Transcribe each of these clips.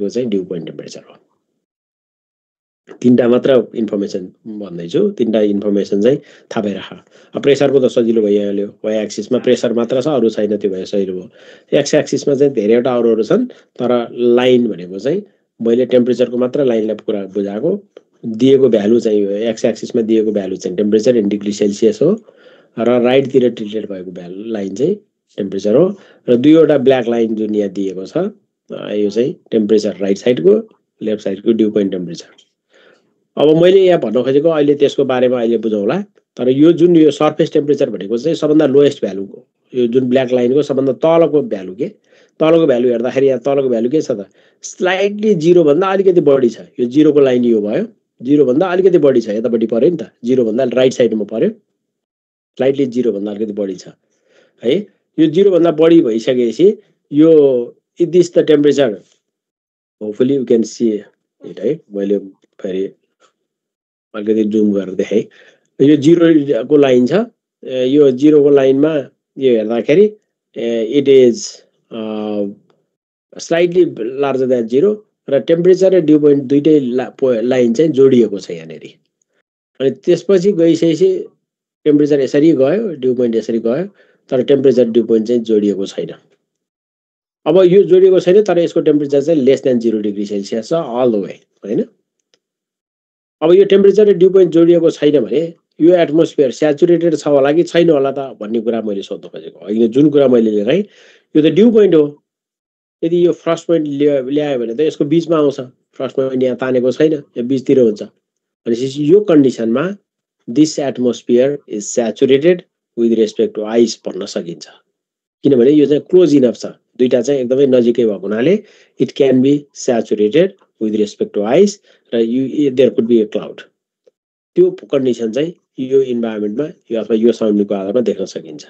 भनेको चाहिँ due point temperature हो। तीनटा मात्र इन्फर्मेसन भन्दैछु, तीनटा इन्फर्मेसन चाहिँ थाहा भइराख। प्रेसरको त सजिलो भइहाल्यो, वाइ एक्सिसमा प्रेसर मात्र छ, अरू छैन, त्यो भयो सजिलो भयो। एक्स एक्सिसमा चाहिँ धेरैवटा अरूहरू छन्, तर लाइन भनेको चाहिँ मैले टेम्परेचरको मात्र लाइनलाई कुरा बुझाएको। दिएको भ्यालु चाहिँ एक्स एक्सिसमा दिएको भ्यालु चाहिँ टेम्परेचर इन डिग्री सेल्सियस हो, र राइटतिर ट्रिटेड भएको भ्यालु लाइन चाहिँ टेम्परेचर हो, र दुईवटा ब्ल्याक लाइन जुन यहाँ दिएको छ यो चाहिँ टेम्परेचर राइट साइडको, लेफ्ट साइडको ड्यू पोइन्ट टेम्परेचर। अब मैले यहाँ भन्न खोजेको अहिले त्यसको बारेमा अहिले बुझौँला, तर यो जुन यो सर्फेस टेम्परेचर भनेको चाहिँ सबभन्दा लोएस्ट भ्यालुको, यो जुन ब्ल्याक लाइनको सबभन्दा तलको भ्यालु के, तलको भ्यालु हेर्दाखेरि यहाँ तलको भ्यालु के छ त, स्लाइटली 0 भन्दा अलिकति बढी छ। यो 0 को लाइन यो भयो, 0 भन्दा अलिकति बढी छ, यतापट्टि पर्यो नि त, 0 भन्दा राइट साइडमा पर्यो, स्लाइटली 0 भन्दा अलिकति बढी छ है। यो 0 भन्दा बढी भइसकेपछि यो it is the temperature, hopefully you can see it है। मैले फेरि अलिकति जुम गरेर देखाएँ। यो 0 को लाइन छ, यो 0 को लाइनमा यो हेर्दाखेरि it is slightly larger than 0, र टेम्परेचर र ड्यू पोइन्ट दुइटै लाइन चाहिँ जोडिएको छ यहाँनिर। अनि त्यसपछि गइसकेपछि टेम्परेचर यसरी गयो, ड्यू पोइन्ट यसरी गयो, तर टेम्परेचर ड्यू पोइन्ट चाहिँ जोडिएको छैन। अब यो जोडिएको छैन, तर यसको टेम्परेचर चाहिँ लेस देन 0 डिग्री सेल्सियस छ अल द वे हैन। अब यो टेम्परेचर र ड्यू पोइन्ट जोडिएको छैन भने यो एटमोस्फियर स्याचुरेटेड छ होला कि छैन होला त भन्ने कुरा मैले सोध्न खोजेको। होइन, जुन कुरा मैले लेखेँ यो त ड्यू पोइन्ट हो। यदि यो फर्स्ट पोइन्ट ल्यायो भने त यसको बीचमा आउँछ, फर्स्ट पोइन्ट यहाँ तानेको छैन, यो बीचतिर हुन्छ। भनेपछि यो कन्डिसनमा this atmosphere is saturated with respect to ice भन्न सकिन्छ, किनभने यो चाहिँ क्लोज इनफ छ, दुईटा चाहिँ एकदमै नजिकै भएको हुनाले it can be saturated with respect to ice, र you there could be a cloud. त्यो कन्डिसन चाहिँ यो इन्भाइरोमेन्टमा यो अथवा यो साउन्डको आधारमा देख्न सकिन्छ।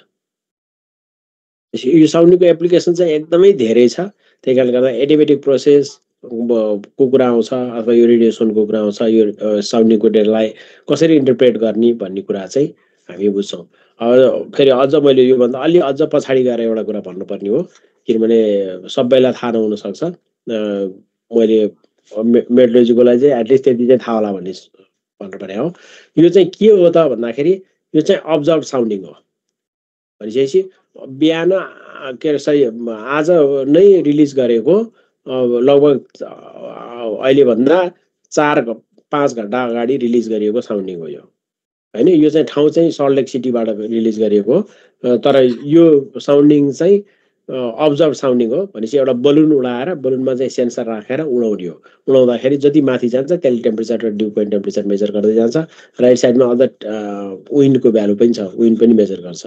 यो साउन्डको एप्लिकेसन चाहिँ एकदमै धेरै छ, त्यही कारणले गर्दा एडियाबेटिक प्रोसेस को कुरा आउँछ अथवा यो रेडिएसनको कुरा आउँछ, यो साउन्डिङको डेटालाई कसरी इन्टरप्रेट गर्ने भन्ने कुरा चाहिँ हामी बुझ्छौँ। फेरि अझ मैले योभन्दा अलि अझ पछाडि गएर एउटा कुरा भन्नुपर्ने हो, किनभने सबैलाई थाहा नहुनसक्छ। मैले मेट्रोलोजीकोलाई चाहिँ एटलिस्ट त्यति चाहिँ थाहा होला भन्ने भन्नुपर्ने हो। यो चाहिँ के हो त भन्दाखेरि यो चाहिँ अब्जर्भ साउन्डिङ हो। भनेपछि बिहान के अरे सही आज नै रिलिज गरेको लगभग अहिलेभन्दा 4-5 घन्टा अगाडि रिलिज गरिएको साउन्डिङ हो यो हैन। यो चाहिँ ठाउँ चाहिँ सल्ट लेक सिटीबाट रिलिज गरिएको, तर यो साउन्डिङ चाहिँ अब्जर्भ साउन्डिङ हो। भनेपछि एउटा बलुन उडाएर बलुनमा चाहिँ सेन्सर राखेर उडाउने हो। उडाउँदाखेरि जति माथि जान्छ त्यसले टेम्परेचर र ड्यू पोइन्ट टेम्परेचर मेजर गर्दै जान्छ। राइट साइडमा अदर विन्डको भ्यालु पनि छ, विन्ड पनि मेजर गर्छ।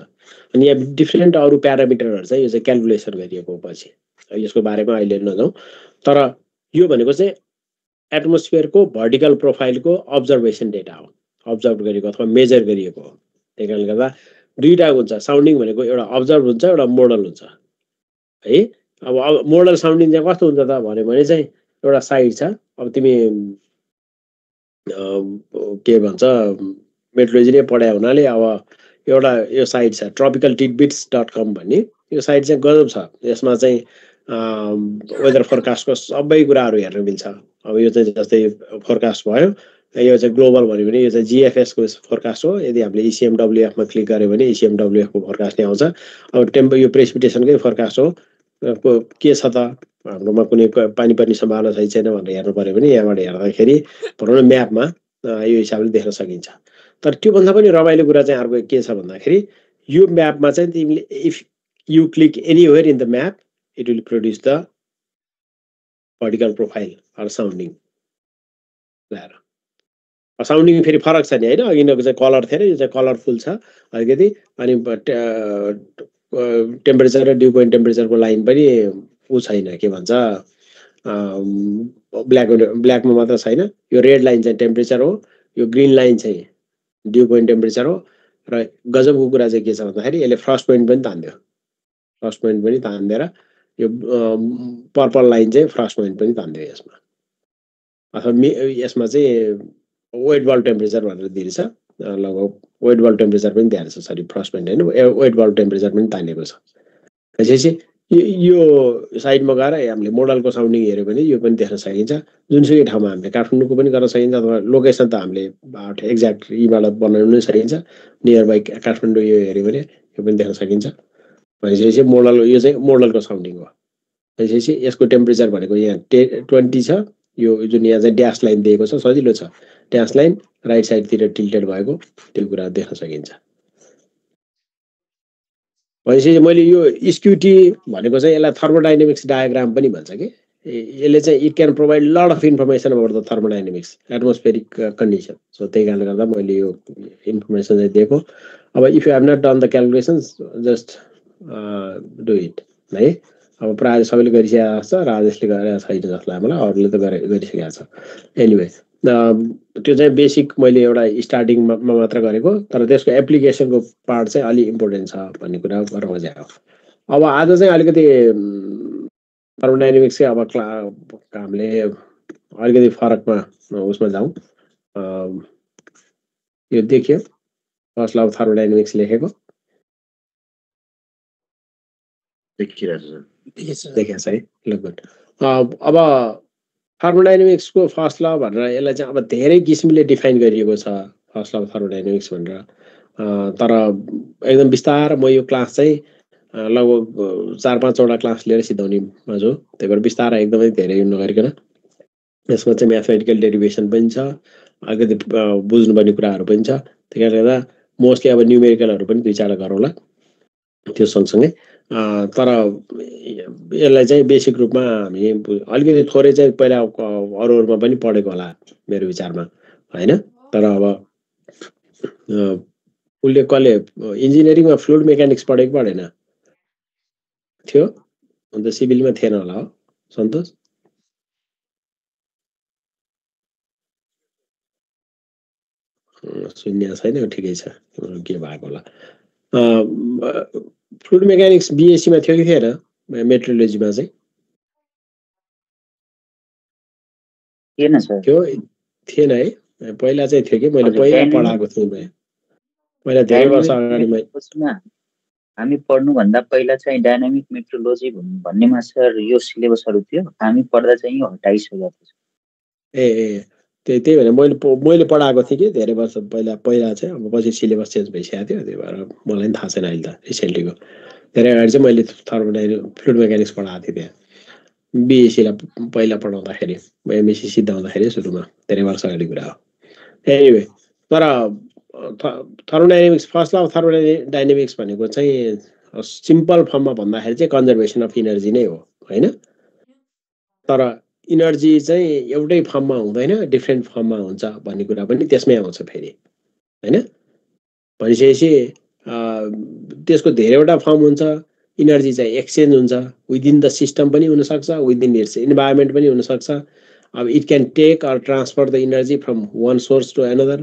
अनि यहाँ डिफ्रेन्ट अरू प्यारामिटरहरू चाहिँ यो चाहिँ क्यालकुलेसन गरिएको पछि, यसको बारेमा अहिले नजाउँ। तर यो भनेको चाहिँ एटमोस्फियरको भर्टिकल प्रोफाइलको अब्जर्भेसन डेटा हो, अब्जर्भ गरेको अथवा मेजर गरिएको हो। त्यही कारणले गर्दा दुईटा हुन्छ, साउन्डिङ भनेको एउटा अब्जर्भ हुन्छ, एउटा मोडल हुन्छ है। अब मोडल साउन्डिङ चाहिँ कस्तो हुन्छ त भन्यो भने चाहिँ एउटा साइट छ, अब तिमी के भन्छ मेट्रोलोजी नै पढायो हुनाले अब एउटा यो साइट छ tropicaltidbits.com भन्ने, यो साइट चाहिँ गजब छ। यसमा चाहिँ वेदर फोरकास्टको सबै कुराहरू हेर्न मिल्छ। अब यो चाहिँ जस्तै फोरकास्ट भयो, यो चाहिँ ग्लोबल भन्यो भने यो चाहिँ GFS को फोरकास्ट हो। यदि हामीले ECMWF मा क्लिक गर्यो भने ECMWF को फोरकास्ट नै आउँछ। अब यो प्रेसिपिटेसनकै फोरकास्ट हो, के छ त हाम्रोमा कुनै पानी पर्ने सम्भावना छैन भनेर हेर्नु पर्यो भने यहाँबाट हेर्दाखेरि भनौँ न म्यापमा यो हिसाबले देख्न सकिन्छ। तर त्योभन्दा पनि रमाइलो कुरा चाहिँ अर्को के छ भन्दाखेरि यो म्यापमा चाहिँ तिमीले if you click anywhere in the map it will produce the vertical profile or sounding. Sounding फेरि फरक छ नि होइन, अघिको चाहिँ कलर थियो, यो चाहिँ कलरफुल छ अलिकति। अनि टेम्परेचर र ड्यू पोइन्ट टेम्परेचरको लाइन पनि ऊ छैन, के भन्छ ब्ल्याकमा मात्र छैन। यो रेड लाइन चाहिँ टेम्परेचर हो, यो ग्रिन लाइन चाहिँ ड्यू पोइन्ट टेम्परेचर हो। र गजबको कुरा चाहिँ के छ भन्दाखेरि यसले फर्स्ट पोइन्ट पनि तान्दियो, फर्स्ट पोइन्ट पनि तान्दिएर यो पर्पल लाइन चाहिँ फर्स्ट पोइन्ट पनि तान्दियो यसमा। अथवा यसमा चाहिँ वेट बल्ब टेम्परेचर भनेर दिन्छ, लगभग वेट बल्ब टेम्परेचर पनि दिएको छ, सरी फर्स्ट पोइन्ट होइन, वेट बल्ब टेम्परेचर पनि तानेको छ। त्यसपछि यो साइडमा गएर हामीले मोडलको साउन्डिङ हेऱ्यो भने यो पनि देख्न सकिन्छ। जुनसुकै ठाउँमा हामीले काठमाडौँको पनि गर्न सकिन्छ अथवा लोकेसन त हामीले एक्ज्याक्ट यीबाट बनाउन सकिन्छ। नियर बाई काठमाडौँ यो हेऱ्यो भने यो पनि देख्न सकिन्छ। भनेपछि मोडल यो चाहिँ मोडलको साउन्डिङ हो। भनेपछि यसको टेम्परेचर भनेको यहाँ 20 छ। यो जुन यहाँ चाहिँ ड्यास लाइन दिएको छ सजिलो छ। ड्यास लाइन राइट साइडतिर टिल्टेड भएको त्यो कुरा देख्न सकिन्छ। भनेपछि मैले यो स्क्युटी भनेको चाहिँ यसलाई थर्मोडाइनामिक्स डायग्राम पनि भन्छ कि। यसले चाहिँ it can provide lot of information about the thermodynamics atmospheric condition. So त्यही कारणले गर्दा मैले यो इन्फर्मेसन चाहिँ दिएको। अब if you have not done the calculations just do it है। अब प्रायः सबैले गरिसकेको छ, राजेशले गरेको छैन जस्तो लाग्यो मलाई, अरूले त गरिसकेको छ। एनिवे त्यो चाहिँ बेसिक मैले एउटा स्टार्टिङमा मात्र गरेको, तर त्यसको एप्लिकेसनको पार्ट चाहिँ अलि इम्पोर्टेन्ट छ भन्ने कुरा गर्न खोजेको। अब आज चाहिँ अलिकति थर्मोडाइनामिक्सकै अब हामीले अलिकति फरकमा उसमा जाउँ। यो देखियो फर्स्ट ल अफ थर्मोडाइनामिक्स लेखेको देखिएको छ है। ल गुड। अब थर्मोडाइनामिक्सको फर्स्ट ल भनेर यसलाई चाहिँ अब धेरै किसिमले डिफाइन गरिएको छ फर्स्ट ल अफ थर्मोडाइनामिक्स भनेर। तर एकदम बिस्तार म यो क्लास चाहिँ लगभग 4-5वटा क्लास लिएर सिधाउनेमा छु। त्यही भएर बिस्तार एकदमै धेरै नगरिकन यसमा चाहिँ म्याथमेटिकल डेरिभेसन पनि छ, अलिकति बुझ्नुपर्ने कुराहरू पनि छ। त्यही कारणले गर्दा मोस्टली अब न्युमेरिकलहरू पनि 2-4 गरौँला त्यो सँगसँगै। तर यसलाई चाहिँ बेसिक रूपमा हामी अलिकति थोरै चाहिँ पहिला अरूमा पनि पढेको होला मेरो विचारमा होइन। तर अब उसले कसले इन्जिनियरिङमा फ्लुइड मेकानिक्स पढेको पढेन थियो? अन्त सिभिलमा थिएन होला हो सन्तोष? शून्य छैन, ठिकै छ, के भएको होला। फ्लुइड मेकानिक्स बिएससीमा थियो कि थिएन? मेट्रोलोजीमा चाहिँ थियो थिएन है? पहिला चाहिँ थियो कि मैले पहिला पढाएको थिएँ। पहिला धेरै वर्ष अगाडि हामी पढ्नुभन्दा पहिला चाहिँ डायनामिक मेट्रोलोजी भन्नेमा सर यो सिलेबसहरू थियो। हामी पढ्दा चाहिँ यो हटाइसकेको छ। ए त्यही भनेर मैले पढाएको थिएँ कि धेरै वर्ष पहिला चाहिँ। अब पछि सिलेबस चेन्ज भइसकेको थियो, त्यही भएर मलाई पनि थाहा छैन अहिले त रिसेन्टलीको। धेरै अगाडि चाहिँ मैले फ्लुइड मेकानिक्स पढाएको थिएँ त्यहाँ बिएससीलाई पहिला पढाउँदाखेरि, म एमएससी सिद्धाउँदाखेरि सुरुमा, धेरै वर्ष अगाडि कुरा हो। एनिवे तर thermodynamics first law of thermodynamics भनेको चाहिँ सिम्पल फर्ममा भन्दाखेरि चाहिँ कन्जर्भेसन अफ इनर्जी नै हो होइन। तर इनर्जी चाहिँ एउटै फर्ममा हुँदैन, डिफ्रेन्ट फर्ममा हुन्छ भन्ने कुरा पनि त्यसमै आउँछ फेरि होइन। भनेपछि त्यसको धेरैवटा फर्म हुन्छ। इनर्जी चाहिँ एक्सचेन्ज हुन्छ, विदिन द सिस्टम पनि हुनसक्छ, विदिन इट्स इन्भाइरोमेन्ट पनि हुनसक्छ। अब it can take or transfer the energy from one source to another.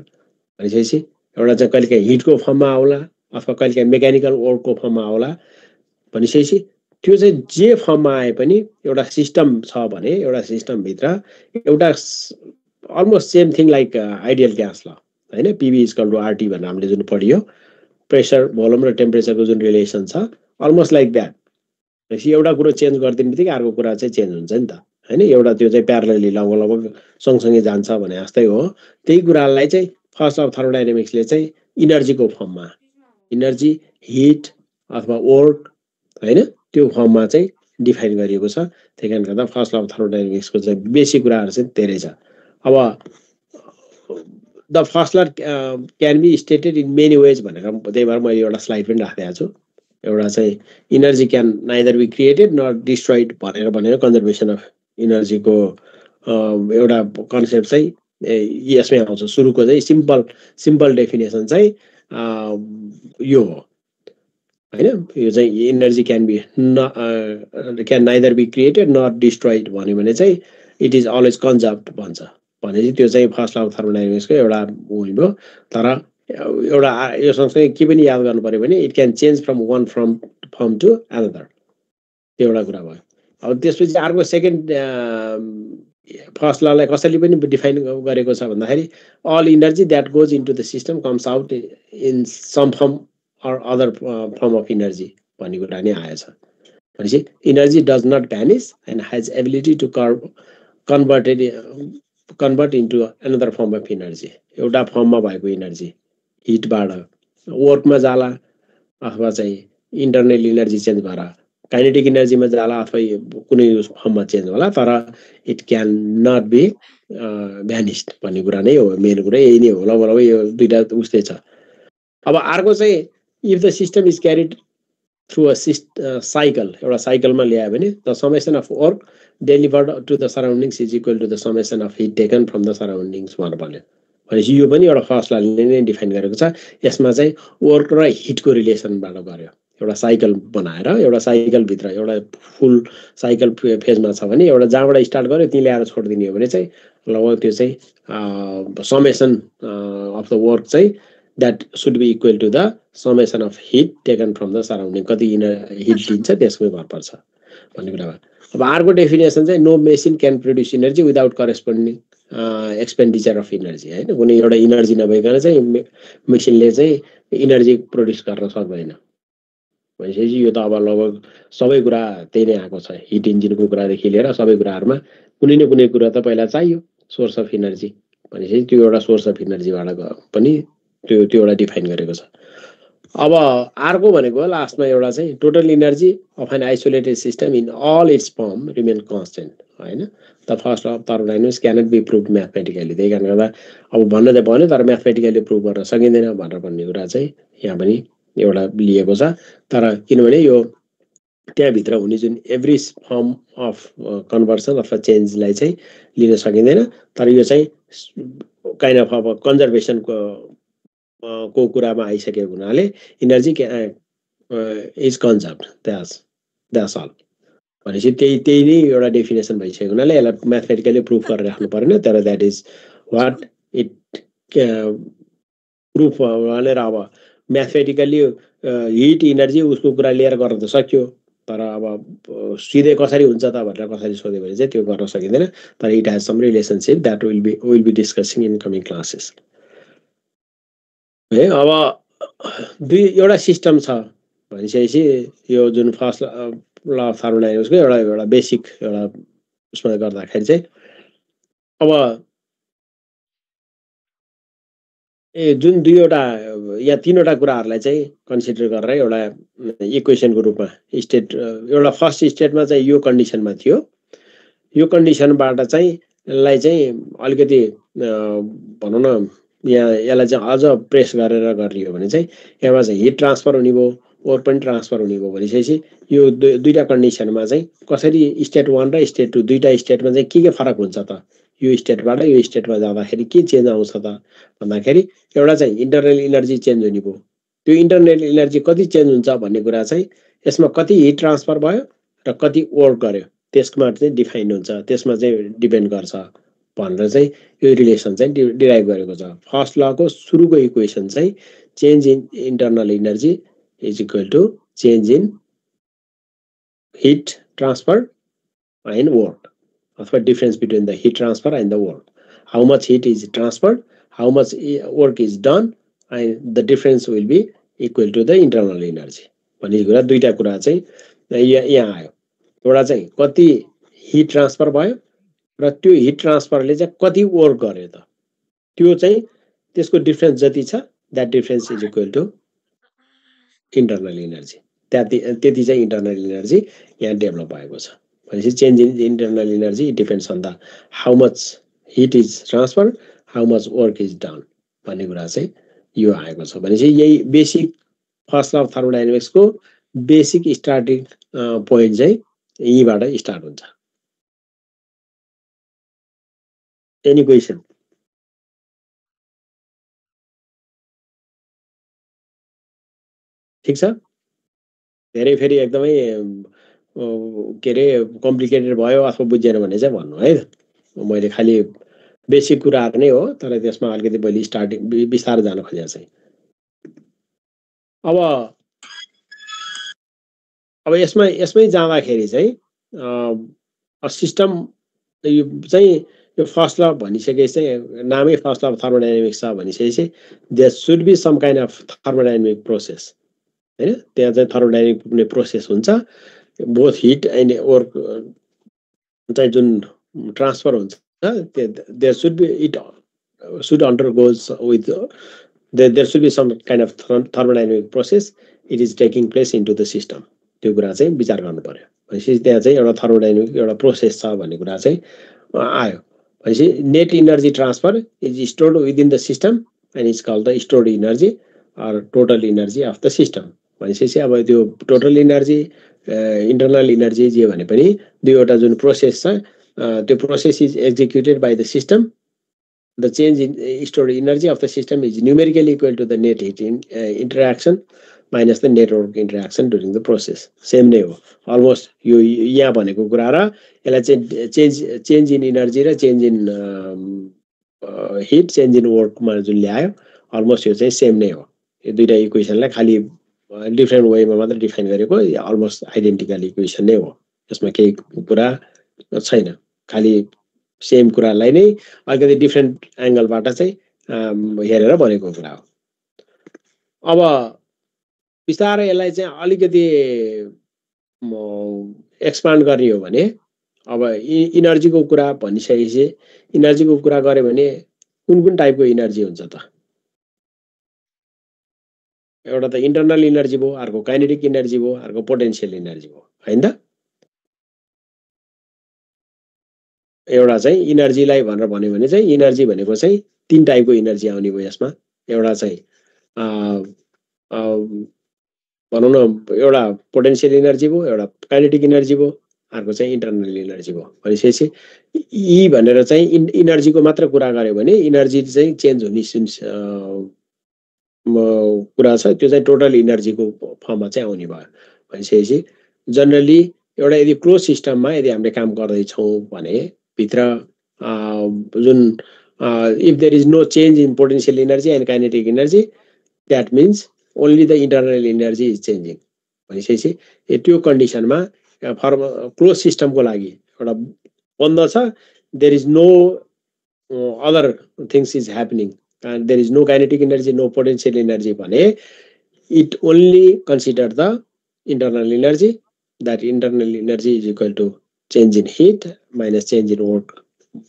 भनेपछि एउटा चाहिँ कहिलेकाहीँ हिटको फर्ममा आउला अथवा कहिलेकाहीँ मेकानिकल वर्कको फर्ममा आउला। भनेपछि त्यो चाहिँ जे फर्ममा आए पनि एउटा सिस्टम छ भने एउटा सिस्टमभित्र एउटा almost same thing like ideal gas ल होइन, पिभी इक्वल टु आरटी भनेर हामीले जुन पढियो, प्रेसर भोल्युम र टेम्परेचरको जुन रिलेसन छ अलमोस्ट लाइक द्याट। भनेपछि एउटा कुरो चेन्ज गरिदिने बित्तिकै अर्को कुरा चाहिँ चेन्ज हुन्छ नि त होइन। एउटा त्यो चाहिँ प्यारलली लगभग सँगसँगै जान्छ भने जस्तै हो। त्यही कुरालाई चाहिँ फर्स्ट अफ थर्मोडाइनामिक्सले चाहिँ इनर्जीको फर्ममा, इनर्जी हिट अथवा वर्क होइन, त्यो फर्ममा चाहिँ डिफाइन गरिएको छ। त्यही कारणले गर्दा फर्स्ट ल अफ थर्मोडाइनामिक्सको चाहिँ बेसिक कुराहरू चाहिँ धेरै छ। अब the first law can be stated in many ways भनेर त्यही भएर मैले एउटा स्लाइड पनि राखिदिएको छु। एउटा चाहिँ energy can neither be created not destroyed भनेर कन्जर्भेसन अफ इनर्जीको एउटा कन्सेप्ट चाहिँ यसमै आउँछ। सुरुको चाहिँ सिम्पल डेफिनेसन चाहिँ यो हो होइन। यो चाहिँ energy can neither be created not destroyed भन्यो भने चाहिँ इट इज अलवेज कन्जर्भड भन्छ। भनेपछि त्यो चाहिँ फर्स्ट ल अफ थर्मोडाइनामिक्सको एउटा भयो। तर एउटा यो सँगसँगै के पनि याद गर्नु पर्यो भने it can change from one form to another, त्यो एउटा कुरा भयो। अब त्यसपछि अर्को सेकेन्ड फर्स्ट ललाई कसैले पनि डिफाइन गरेको छ भन्दाखेरि all energy that goes into the system comes out in some form or other form of energy भन्ने कुरा नै आएछ। भनेपछि energy does not vanish and has ability to convert into another form of energy. एउटा फर्ममा भएको energy हिटबाट वर्कमा जाला अथवा चाहिँ इन्टरनल इनर्जी चेन्ज भएर काइनेटिक इनर्जीमा जाला अथवा कुनै फर्ममा चेन्ज होला, तर it can not be vanished भन्ने कुरा नै हो। मेन कुरा यही नै हो। लगभग यो दुईटा उस्तै छ। अब अर्को चाहिँ if the system is carried through a cycle, एउटा साइकलमा ल्यायो भने the summation of work delivered to the surroundings is equal to the summation of heat taken from the surroundings भनेर भन्यो। भनेपछि यो पनि एउटा फर्स्ट लले नै डिफाइन गरेको छ। यसमा चाहिँ वर्क र हिटको रिलेसनबाट गर्यो। एउटा साइकल बनाएर एउटा साइकलभित्र एउटा फुल साइकल फेजमा छ भने एउटा जहाँबाट स्टार्ट गर्यो त्यहीँ ल्याएर छोडिदिने हो भने चाहिँ लगभग त्यो चाहिँ समेसन अफ द वर्क चाहिँ that should be equal to the summation of heat taken from the surrounding. कति हिट लिन्छ त्यसमै भर पर्छ भन्ने कुरामा। अब अर्को डेफिनेसन चाहिँ no machine can produce energy without corresponding expenditure of energy, होइन। कुनै एउटा इनर्जी नभइकन चाहिँ मेसिनले चाहिँ इनर्जी प्रड्युस गर्न सक्दैन। भनेपछि यो त अब लगभग सबै कुरा त्यही नै आएको छ। हिट इन्जिनको कुरादेखि लिएर सबै कुराहरूमा कुनै न कुनै कुरा त पहिला चाहियो सोर्स अफ इनर्जी। भनेपछि त्यो एउटा सोर्स अफ इनर्जीबाट पनि त्यो एउटा डिफाइन गरेको छ। अब अर्को भनेको लास्टमा एउटा चाहिँ total energy of an isolated system in all its form remain constant, होइन। The first of thermodynamics cannot be prove mathematically. त्यही कारणले गर्दा अब भन्न चाहिँ भन्यो तर म्याथमेटिकली प्रुभ गर्न सकिँदैन भनेर भन्ने कुरा चाहिँ यहाँ पनि एउटा लिएको छ। तर किनभने यो त्यहाँभित्र हुने जुन एभ्री फर्म अफ कन्भर्सन अथवा चेन्जलाई चाहिँ लिन सकिँदैन। तर यो चाहिँ काइन्ड अफ अब कन्जर्भेसनको को कुरामा आइसकेको हुनाले इनर्जी इज कन्जर्भड, द्याट्स अल। भनेपछि त्यही नै एउटा डेफिनेसन भइसकेको हुनाले यसलाई म्याथमेटिकली प्रुफ गरेर राख्नु परेन। तर that is what it proof भनेर अब म्याथमेटिकली हिट इनर्जी उसको कुरा लिएर गर्न त सक्यो, तर अब सिधै कसरी हुन्छ त भनेर कसरी सोध्यो भने चाहिँ त्यो गर्न सकिँदैन। तर it has some relationship that will be discussing in coming classes, है। अब एउटा सिस्टम छ भनिसकेपछि यो जुन फर्स्ट ल अफ थर्मोडायनामिक्सको एउटा बेसिक एउटा उसमा गर्दाखेरि चाहिँ अब जुन दुईवटा या तीनवटा कुराहरूलाई चाहिँ कन्सिडर गरेर एउटा इक्वेसनको रूपमा स्टेट, एउटा फर्स्ट स्टेटमा चाहिँ यो कन्डिसनमा थियो। यो कन्डिसनबाट चाहिँ यसलाई चाहिँ अलिकति भनौँ न यहाँ यसलाई चाहिँ अझ प्रेस गरेर गर्ने हो भने चाहिँ यसमा चाहिँ हिट ट्रान्सफर हुने भयो, वर्क पनि ट्रान्सफर हुने भयो। भनेपछि यो दुईटा कन्डिसनमा चाहिँ कसरी स्टेट 1 र स्टेट 2 दुईटा स्टेटमा चाहिँ के फरक हुन्छ त, यो स्टेटबाट यो स्टेटमा जाँदाखेरि के चेन्ज आउँछ त भन्दाखेरि एउटा चाहिँ इन्टरनल इनर्जी चेन्ज हुने भयो। त्यो इन्टरनल इनर्जी कति चेन्ज हुन्छ भन्ने कुरा चाहिँ यसमा कति हिट ट्रान्सफर भयो र कति वर्क गर्यो त्यसमा चाहिँ डिफाइन हुन्छ, त्यसमा चाहिँ डिपेन्ड गर्छ भनेर चाहिँ यो रिलेसन चाहिँ डिराइभ गरेको छ। फर्स्ट लको सुरुको इक्वेसन चाहिँ change in internal energy is equal to change in heat transfer and work, अथवा difference between the heat transfer and the work. How much heat is transferred, how much work is done, and the difference will be equal to the internal energy भन्ने कुरा दुईटा कुरा चाहिँ यहाँ आयो। एउटा चाहिँ कति हिट ट्रान्सफर भयो र त्यो हिट ट्रान्सफरले चाहिँ कति वर्क गर्यो त, त्यो चाहिँ त्यसको डिफरेन्स जति छ that difference is equal to internal energy. त्यति चाहिँ इन्टरनल इनर्जी यहाँ डेभलप भएको छ। भनेपछि change in internal energy depends on the how much heat is transfer, how much work is done भन्ने कुरा चाहिँ यो आएको छ। भनेपछि यही बेसिक फर्स्ट अफ थर्मोडायनामिक्सको बेसिक स्टार्टिङ पोइन्ट चाहिँ यहीँबाट स्टार्ट हुन्छ। Any question? ठिक छ। धेरै फेरि एकदमै के अरे कम्प्लिकेटेड भयो अथवा बुझेन भने चाहिँ भन्नु है। मैले खालि बेसिक कुराहरू नै हो, तर त्यसमा अलिकति पहिले स्टार्टिङ बिस्तारै जान खोजेको चाहिँ। अब यसमै जाँदाखेरि चाहिँ सिस्टम चाहिँ यो फर्स्ट ल भनिसकेपछि चाहिँ नामै फर्स्ट ल थर्मोडायनामिक्स छ भनिसकेपछि there should be some kind of thermodynamic process, होइन। त्यहाँ चाहिँ थर्मोडायनामिक कुनै प्रोसेस हुन्छ। बोथ हिट एन्ड वर्क चाहिँ जुन ट्रान्सफर हुन्छ there should be it should undergoes with there should be some kind of thermodynamic process it is taking place into the system त्यो कुरा चाहिँ विचार गर्नु पर्यो भनेपछि त्यहाँ चाहिँ एउटा थर्मोडाइनामिक एउटा प्रोसेस छ भन्ने कुरा चाहिँ आयो भनेपछि net energy transfer is stored within the system and is called the stored energy or total energy of the system भनेपछि अब त्यो टोटल इनर्जी इन्टरनल इनर्जी जे भने पनि दुईवटा जुन प्रोसेस छ त्यो process is executed by the system the change in stored energy of the system is numerically equal to the net heat interaction minus the net work interaction during the process. Same नै हो almost यो यहाँ भनेको कुरा र यसलाई चाहिँ change in energy र change in heat change in work मा जुन ल्यायो almost यो चाहिँ सेम नै हो यो दुईटा इक्वेसनलाई खाली डिफरेन्ट वेमा मात्र डिफाइन गरेको almost identical इक्वेसन नै हो यसमा केही कुरा छैन खाली सेम कुरालाई नै अलिकति डिफरेन्ट एंगलबाट चाहिँ हेरेर भनेको कुरा हो अब बिस्तारै यसलाई चाहिँ अलिकति एक्सपान्ड गर्ने हो भने अब इनर्जीको कुरा भनिसकेपछि इनर्जीको कुरा गरे भने कुन टाइपको इनर्जी हुन्छ त एउटा त इन्टरनल इनर्जी भयो अर्को काइनेटिक इनर्जी भयो अर्को पोटेन्शियल इनर्जी भयो हैन त एउटा चाहिँ इनर्जीलाई भनेर भन्यो भने चाहिँ इनर्जी भनेको चाहिँ तीन टाइपको इनर्जी आउने भयो यसमा एउटा चाहिँ भनौं न एउटा पोटेन्शियल इनर्जी भयो एउटा काइनेटिक इनर्जी भयो अर्को चाहिँ इन्टरनल इनर्जी भयो भनेपछि यी भनेर चाहिँ इनर्जीको मात्र कुरा गर्यो भने इनर्जी चाहिँ चेन्ज हुने कुरा छ त्यो चाहिँ टोटल इनर्जीको फर्ममा चाहिँ आउने भयो भनेपछि जनरली एउटा यदि क्लोज सिस्टममा यदि हामीले काम गर्दै छौं भने भित्र जुन if there is no change in potential energy and kinetic energy that means only the internal energy is changing भनेपछि त्यो कन्डिसनमा फर्म क्लोज सिस्टमको लागि एउटा बन्द छ there is no other things is happening and there is no kinetic energy no potential energy भने it only consider the internal energy that internal energy is equal to change in heat minus change in work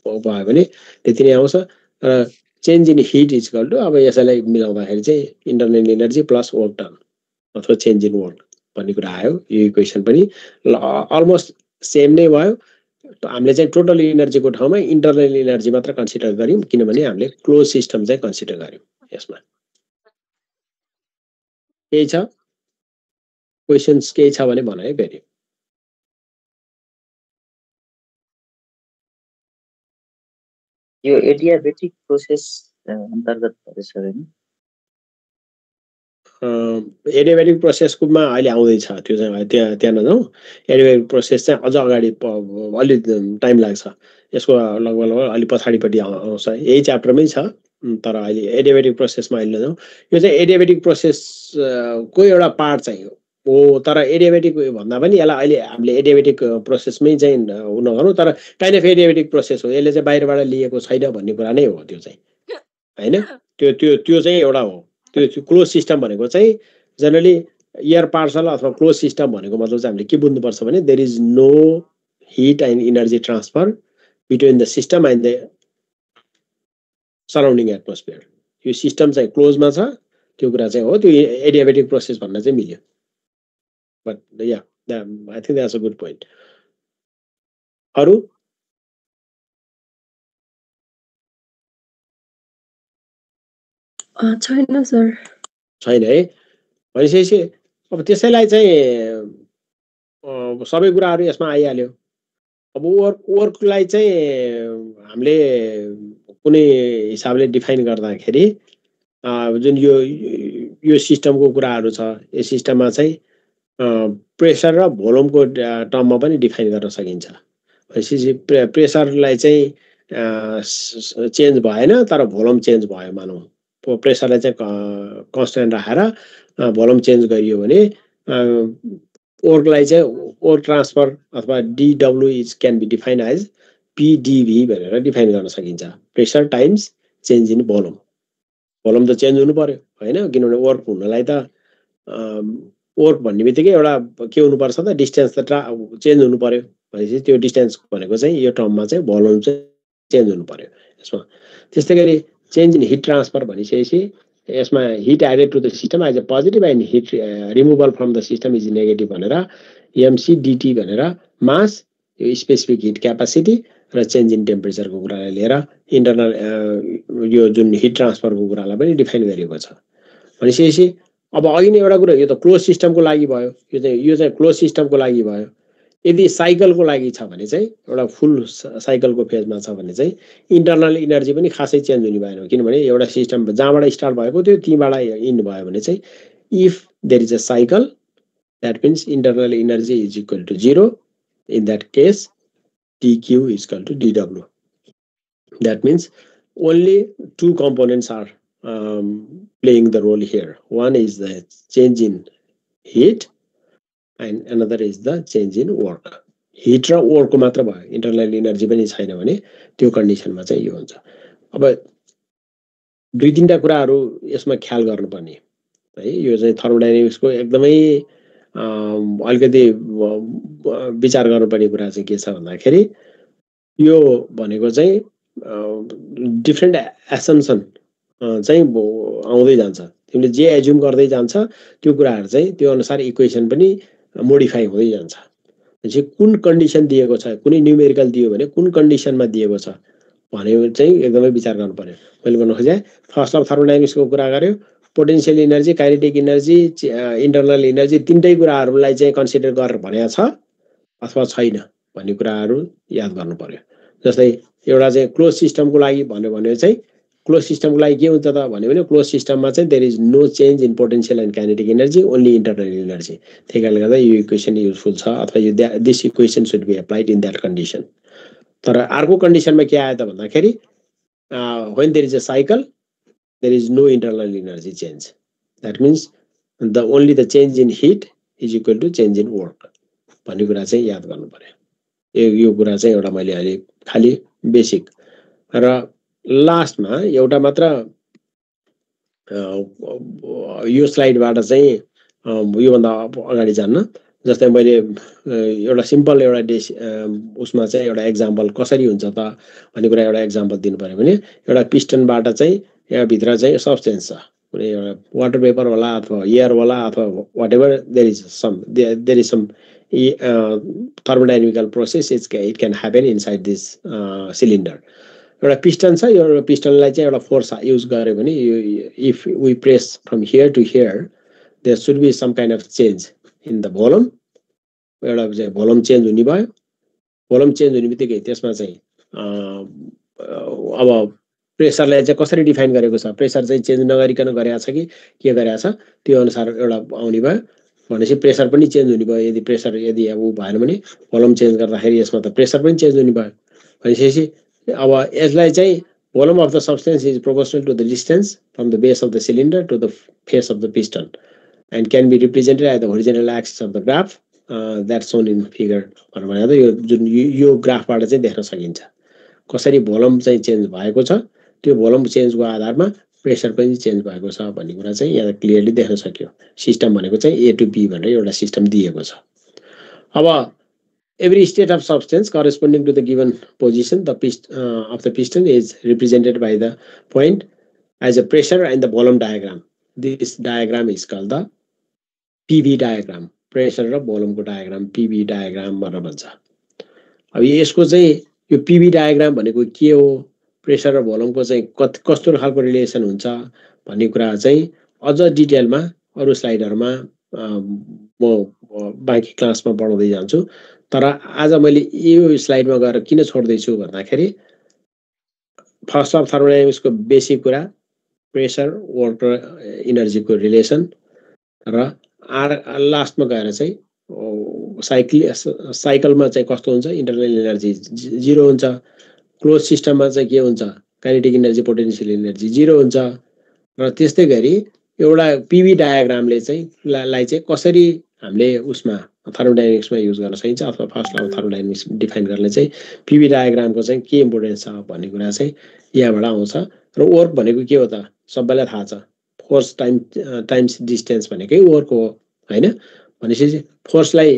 भयो भने त्यति नै आउँछ र change in heat is equal to अब यसलाई मिलाउँदाखेरि चाहिँ internal energy plus work done अथवा चेन्ज इन वर्क भन्ने कुरा आयो यो इक्वेसन पनि अलमोस्ट सेम नै भयो हामीले चाहिँ टोटल इनर्जीको ठाउँमा इन्टरनल इनर्जी मात्र कन्सिडर गर्यौं किनभने हामीले क्लोज सिस्टम चाहिँ कन्सिडर गर्यौं यसमा केही छ क्वेशन्स केही छ भने भन है फेरि यो एडियाबेटिक प्रोसेस अन्तर्गत पर्छ हैन एडियाबेटिक प्रोसेसकोमा अहिले आउँदैछ त्यो चाहिँ त्यहाँ नजाउँ एडियाबेटिक प्रोसेस चाहिँ अझ अगाडि अलि टाइम लाग्छ यसको लगभग अलि पछाडिपट्टि आउँछ यही च्याप्टरमै छ तर अहिले एडियाबेटिक प्रोसेसमा अहिले नजाउँ यो चाहिँ एडियाबेटिक प्रोसेसको एउटा पार्ट चाहिँ हो तर एडियाबेटिक भन्दा पनि यसलाई अहिले हामीले एडियाबेटिक प्रोसेसमै चाहिँ नगरौँ तर काइन्ड अफ एडियाबेटिक प्रोसेस हो यसले चाहिँ बाहिरबाट लिएको छैन भन्ने कुरा नै हो त्यो चाहिँ हैन त्यो चाहिँ एउटा हो त्यो क्लोज सिस्टम भनेको चाहिँ जनरली एयर पार्सल अथवा क्लोज सिस्टम भनेको मतलब चाहिँ हामीले के बुझ्नुपर्छ भने there is no heat and energy transfer between the system and the surrounding atmosphere यो सिस्टम चाहिँ क्लोजमा छ त्यो कुरा चाहिँ हो त्यो एडियाबेटिक प्रोसेस भन्न चाहिँ मिल्यो but yeah I think that's a good point अरु छैन सर छैन है भनेपछि अब त्यसैलाई चाहिँ सबै कुराहरु यसमा आइहाल्यो अब वर्कलाई चाहिँ हामीले कुनै हिसाबले डिफाइन गर्दाखेरि जुन यो सिस्टमको कुराहरु छ यो सिस्टममा चाहिँ प्रेसर र भोल्युमको टर्ममा पनि डिफाइन गर्न सकिन्छ भनेपछि प्रेसरलाई चाहिँ चेन्ज भएन तर भोल्युम चेन्ज भयो मानौं प्रेसरलाई चाहिँ कन्स्टेन्ट राखेर भोल्युम चेन्ज गरियो भने वर्कलाई चाहिँ वर्क ट्रान्सफर अथवा W is can be define as PDV भनेर डिफाइन गर्न सकिन्छ pressure times change in volume त चेन्ज हुनु पर्यो हैन किनभने वर्क हुनलाई त वर्क भन्ने बित्तिकै एउटा के हुनुपर्छ त डिस्टेन्स त चेन्ज हुनु पर्यो भनेपछि त्यो डिस्टेन्स भनेको चाहिँ यो टर्ममा चाहिँ भोल्युम चाहिँ चेन्ज हुनु पर्यो यसमा त्यस्तै गरी चेन्ज इन हिट ट्रान्सफर भनिसकेपछि यसमा heat added to the system as a positive and heat removal from the system is negative भनेर एमसिडिटी भनेर मास यो स्पेसिफिक हिट क्यापासिटी र चेन्ज इन टेम्परेचरको कुरालाई लिएर इन्टरनल यो जुन हिट ट्रान्सफरको कुरालाई पनि डिफाइन गरिएको छ भनेपछि अब अघि नै एउटा कुरा यो त क्लोज सिस्टमको लागि भयो यो चाहिँ क्लोज सिस्टमको लागि भयो यदि साइकलको लागि छ भने चाहिँ एउटा फुल साइकलको फेजमा छ भने चाहिँ इन्टरनल इनर्जी पनि खासै चेन्ज हुने भएन किनभने एउटा सिस्टम जहाँबाट स्टार्ट भएको थियो त्यहीँबाट इन्ड भयो भने चाहिँ if there is a cycle that means internal energy is equal to 0 in that case dq is equal to dw. That means only two components are playing the role here. One is the change in heat and another is the change in work. Heat र work को मात्र भयो internal energy पनि छैन भने त्यो कन्डिसनमा चाहिँ यो हुन्छ अब दुई तीनटा कुराहरू यसमा ख्याल गर्नुपर्ने है यो चाहिँ थर्मोडायनामिक्सको एकदमै अलिकति विचार गर्नुपर्ने कुरा चाहिँ के छ भन्दाखेरि यो भनेको चाहिँ डिफ्रेन्ट एसम्पसन चाहिँ आउँदै जान्छ तिमीले जे एज्युम गर्दै जान्छ त्यो कुराहरू चाहिँ त्यो अनुसार इक्वेसन पनि मोडिफाई हुँदै जान्छ भनेपछि कुन कन्डिसन दिएको छ कुनै न्युमेरिकल दियो भने कुन कन्डिसनमा दिएको छ भने चाहिँ एकदमै विचार गर्नु पर्यो मैले भन्नु खोजेँ फर्स्ट अफ थर्मोडायनामिक्सको कुरा गर्यो potential energy kinetic energy internal energy तीनटै कुराहरूलाई चाहिँ कन्सिडर गरेर भनेको छ अथवा छैन भन्ने कुराहरू याद गर्नु पर्यो जस्तै एउटा चाहिँ क्लोज सिस्टमको लागि भन्यो भने चाहिँ क्लोज सिस्टमको लागि के हुन्छ त भन्यो भने क्लोज सिस्टममा चाहिँ there is no change in potential and kinetic energy only internal energy त्यही कारणले गर्दा यो इक्वेसन युजफुल छ अथवा यो this equation should be applied in that condition तर अर्को कन्डिसनमा के आयो त भन्दाखेरि when there is a cycle there is no internal energy change. That means only the change in heat is equal to change in work. भन्ने कुरा चाहिँ याद गर्नु पर्यो यो कुरा चाहिँ एउटा मैले अलि खाली बेसिक र लास्टमा एउटा मात्र यो स्लाइडबाट चाहिँ योभन्दा अगाडि जान्न जस्तै मैले एउटा सिम्पल एउटा उसमा चाहिँ एउटा एक्जाम्पल कसरी हुन्छ त भन्ने कुरा एउटा एक्जाम्पल दिनु पर्यो भने एउटा पिस्टनबाट चाहिँ यहाँ भित्र चाहिँ सब्सटेन्स छ कुनै एउटा वाटर पेपर होला अथवा एयर होला अथवा whatever there is some thermodynamical process it can happen inside this cylinder एउटा पिस्टन छ यो पिस्टनलाई चाहिँ एउटा फोर्स युज गर्यो भने if we press from here to here there should be some kind of change in the volume एउटा चाहिँ भोल्युम चेन्ज हुने भयो भोल्युम चेन्ज हुने बित्तिकै त्यसमा चाहिँ अब प्रेसरलाई चाहिँ कसरी डिफाइन गरेको छ प्रेसर चाहिँ चेन्ज नगरिकन गरेको छ कि के गरेको छ त्यो अनुसार एउटा आउने भयो भनेपछि प्रेसर पनि चेन्ज हुने भयो यदि प्रेसर यदि अब भएन भने भोल्युम चेन्ज गर्दाखेरि यसमा त प्रेसर पनि चेन्ज हुने भयो भनेपछि अब यसलाई चाहिँ volume of the substance is proportional to the distance from the base of the cylinder to the face of the piston and can be represented at the horizontal axis of the graph that shown in figure भनेर त यो जुन यो ग्राफबाट चाहिँ देख्न सकिन्छ कसरी volume चाहिँ चेन्ज भएको छ त्यो भोल्युम चेन्जको आधारमा प्रेसर पनि चेन्ज भएको छ भन्ने कुरा चाहिँ यहाँ क्लियरली देख्न सक्यो सिस्टम भनेको चाहिँ ए टु बी भनेर एउटा सिस्टम दिएको छ अब every state of substance corresponding to the given position of the piston is represented by the point as a pressure and the volume diagram. This diagram is called the PV diagram. Pressure र volume को diagram PV diagram भनेर भन्छ अब यसको चाहिँ यो PV diagram भनेको के हो प्रेसर र भोल्युमको चाहिँ कस्तो खालको रिलेसन हुन्छ भन्ने कुरा चाहिँ अझ डिटेलमा अरु स्लाइडहरुमा म बाँकी क्लासमा पढाउँदै जान्छु तर आज मैले यो स्लाइडमा गएर किन छोड्दै छु भन्दाखेरि फर्स्ट अफ थर्मोडायनामिक्सको बेसिक कुरा प्रेसर वर्क र इनर्जीको रिलेसन र लास्टमा गएर चाहिँ साइकलमा चाहिँ कस्तो हुन्छ इन्टरनल इनर्जी 0 हुन्छ क्लोज सिस्टममा चाहिँ के हुन्छ काइनेटिक इनर्जी पोटेन्शियल इनर्जी 0 हुन्छ र त्यस्तै गरी एउटा पीवी डायग्रामले चाहिँ लाई चाहिँ कसरी हामीले उसमा थर्मोडायनामिक्समा युज गर्न सकिन्छ अथवा फर्स्ट लअ अफ थर्मोडायनामिक्स डिफाइन गर्ने चाहिँ पीवी डायग्रामको चाहिँ के इम्पोर्टेन्स छ भन्ने कुरा चाहिँ यहाँबाट आउँछ र वर्क भनेको के हो त सबैलाई थाहा छ फोर्स टाइम्स डिस्टेन्स भनेकै वर्क हो हैन भनेपछि फोर्सलाई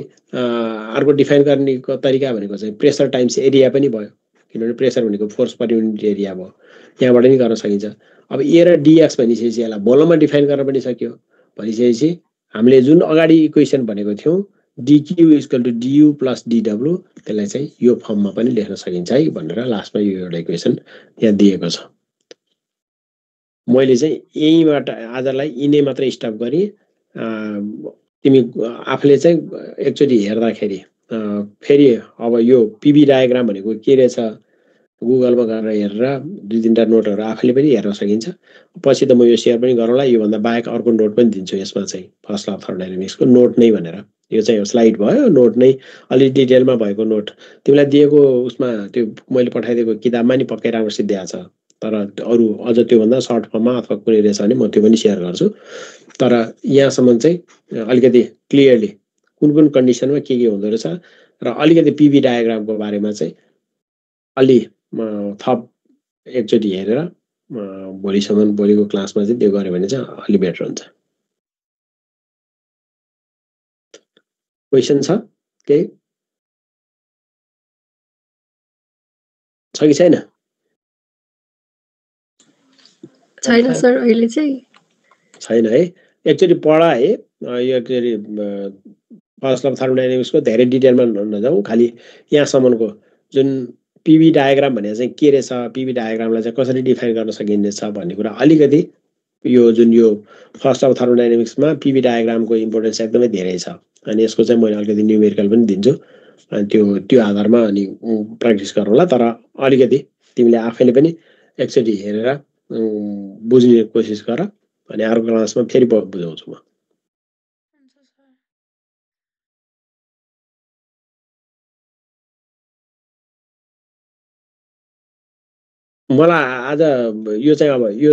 अर्को डिफाइन गर्नेको तरिका भनेको चाहिँ प्रेसर टाइम्स एरिया पनि भयो किनभने प्रेसर भनेको फोर्स पर युनिट एरिया भयो त्यहाँबाट नि गर्न सकिन्छ अब ए र डीएक्स भनिसकेपछि यसलाई भोल्युममा डिफाइन गर्न पनि सक्यो भनिसकेपछि हामीले जुन अगाडि इक्वेसन भनेको थियौं dq equal to du plus dw त्यसलाई चाहिँ यो फर्ममा पनि लेख्न सकिन्छ है भनेर लास्टमा यो एउटा इक्वेसन यहाँ दिएको छ मैले चाहिँ यहीँबाट आजलाई यिनै मात्र स्टप गरी तिमी आफूले चाहिँ एकचोटि हेर्दाखेरि फेरि अब यो पीबी डायग्राम भनेको के रहेछ गुगलमा गएर हेरेर दुई तीनटा नोटहरु आफूले पनि हेर्न सकिन्छ पछि त म यो शेयर पनि गरौँला यो भन्दा बाहेक अर्को नोट पनि दिन्छु यसमा चाहिँ फर्स्ट लभ थर्मोडायनामिक्सको नोट नै भनेर यो चाहिँ स्लाइड भयो नोट नै अलि डिटेलमा भएको नोट तिमीलाई दिएको उसमा त्यो मैले पठाइदिएको किताबमा नि पक्कै राम्रो सिद्ध्याएको छ तर अरु अझ त्यो भन्दा सर्ट फर्ममा अथवा कुनै रहेछ भने म त्यो पनि शेयर गर्छु तर यहाँसम्म चाहिँ अलिकति क्लियरली कुन कुन कन्डिसनमा के हुँदो रहेछ र अलिकति पीबी डायग्रामको बारेमा चाहिँ अलि थप एकचोटि हेरेर भोलिसम्म भोलिको क्लासमा चाहिँ त्यो गर्यो भने चाहिँ अलि बेटर हुन्छ क्वेशन छ केही छ कि छैन छैन सर अहिले चाहिँ छैन है एकचोटि पढा है यो एकचोटि फर्स्ट लभ थर्मोडायनामिक्सको धेरै डिटेलमा नजाउँ खाली यहाँसम्मको जुन पीबी डायग्राम भने चाहिँ के रहेछ पीबी डायग्रामलाई चाहिँ कसरी डिफाइन गर्न सकिन्छ भन्ने कुरा अलिकति यो जुन यो फर्स्ट लभ थर्मोडायनामिक्समा पीबी डायग्रामको इम्पोर्टेन्स एकदमै धेरै छ अनि यसको चाहिँ मैले अलिकति न्युमेरिकल पनि दिन्छु अनि त्यो आधारमा अनि प्र्याक्टिस गरौँला तर अलिकति तिमीले आफैले पनि एकचोटि हेरेर बुझ्ने कोसिस गर अनि अर्को क्लासमा फेरि बुझाउँछु म मलाई आज यो चाहिँ अब यो